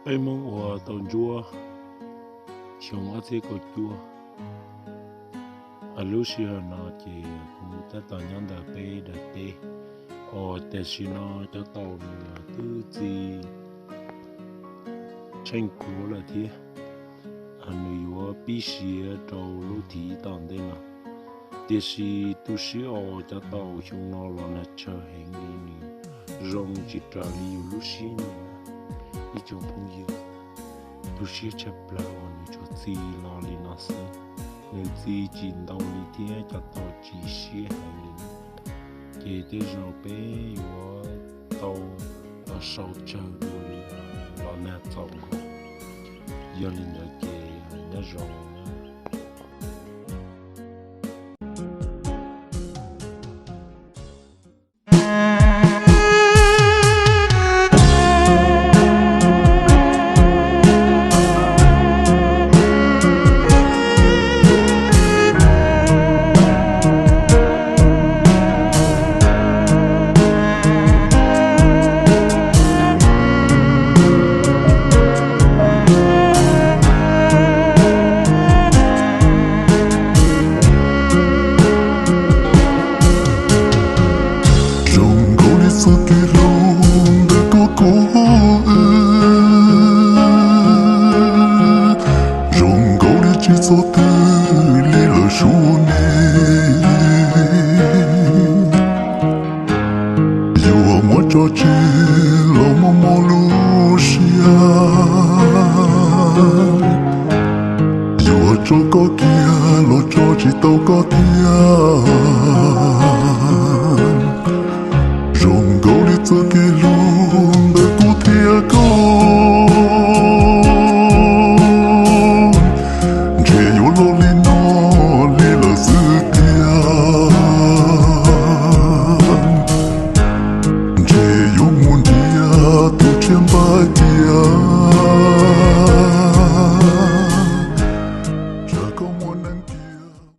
Peb Hmoob ua tau ntsuab xyoo ob txhiab kaum cuaj. Lub sij hawm no ces kuv tab tom nyob ntawm peb daim teb, os tiam sis no cov taum nws twb txi tsheej pluav lawm thiab. Nws yuav pib siav rau lub thib tom ntej no. Tiam sis tu siab os, cov taum xyoo no los nag tshaw heev li, nws zoo tsis raws li yus lub siab nyiam. Ib tsoom phooj ywg, tu siab tshaj plaws uas nws tsuas txi los li no xwb, nws txi tsis ntau li thiab cov taum tsis siab heev li. Ces tej zaum peb yuav tau los sau tsawg dua li los nag txaus nkaus. Yog li ntawd ces nyob zoo